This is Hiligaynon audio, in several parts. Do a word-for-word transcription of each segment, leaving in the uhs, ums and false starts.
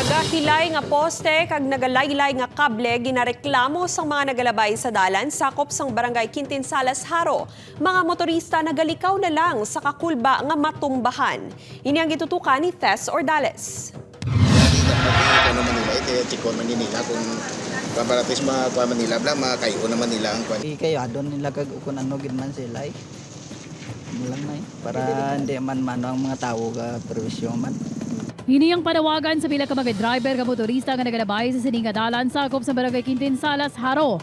Gahilay nga poste kag nagalaylay nga kable ginareklamo sang mga nagalabay sa dalan sakop sang Barangay Quintinsalas, Jaro. Mga motorista nagalikaw na lang sa kakulba nga matumbahan. Ini ang gitutukan ni Tess Ordales. Ano man nila, ito, tikon man nila kung pabaratis ma-, kuha man nila, bla, makayo naman nila ang kuwan. Ikayadon nila kag kung ano gid man sila, eh. Ano lang na, eh, para hindi man mano ang mga tawo ga perwisyo man. Ini ang panawagan sa pila ka mga driver nga motorista nga nagalabay sa sini nga dalan sakop sa Barangay Quintinsalas, Jaro.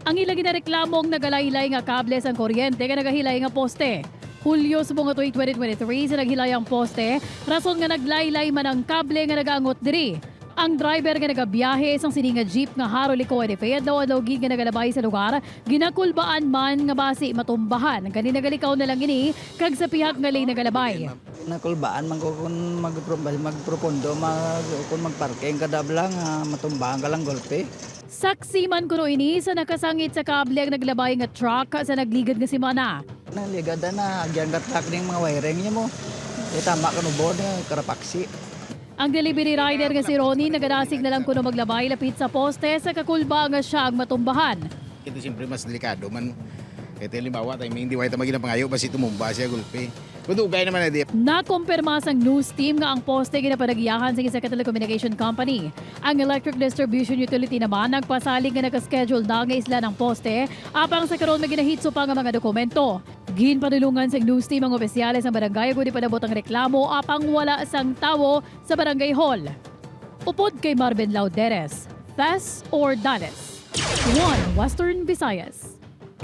Ang ila ginareklamo ang nagalaylay nga kable sang kuryente nga nagahilay nga poste. Hulyo subong nga tuig twenty twenty-three sa naghilay ang poste, rason nga naglaylay man ang kable nga nagaangot diri. Ang driver nga nagabiyahe sang sini nga jeep nga Jaro, Licao, Depende adlaw-adlaw gid nga nagalabay sa lugar, ginakulbaan man nga basi matumbahan. Kani nagalikaw na lang ini kag sa pihak nga lane nagalabay. Nakulbaan man ko kung magpro-, magpropondo, mag-, kung magparking ka dabla nga matumbahan ka lang golpe. Saksi man kuno ini sa nakasangit sa kable ang naglabay nga truck sa nagligad nga semana. Nagligad na, agyan ka truck ning mga wiring niya mo. Itama ka no board, eh, karapaksi. Ang delivery rider nga si Ronnie nagadasig na lang kuno maglabay lapit sa poste sa kakulba nga siya ang matumbahan. Ito siyempre mas delikado man. Kaya halimbawa, tayo, hindi wala tayo maginapangayo, basi tumumba siya, gulpi. Kung dugay naman na dip. Nakumpirma sang news team nga ang poste ginapanagiyahan sa isa ka telecommunication company. Ang electric distribution utility naman nagpasalig nga naka-schedule na nga isla ng poste, apang sa karon may ginahitso pa nga mga dokumento. Ginpadulungan sang news team ang opisyales sang barangay agud ipanabot ang reklamo, apang wala sang tawo sa barangay hall. Upod kay Marvin Lauderes, Tess Ordales, One Western Visayas.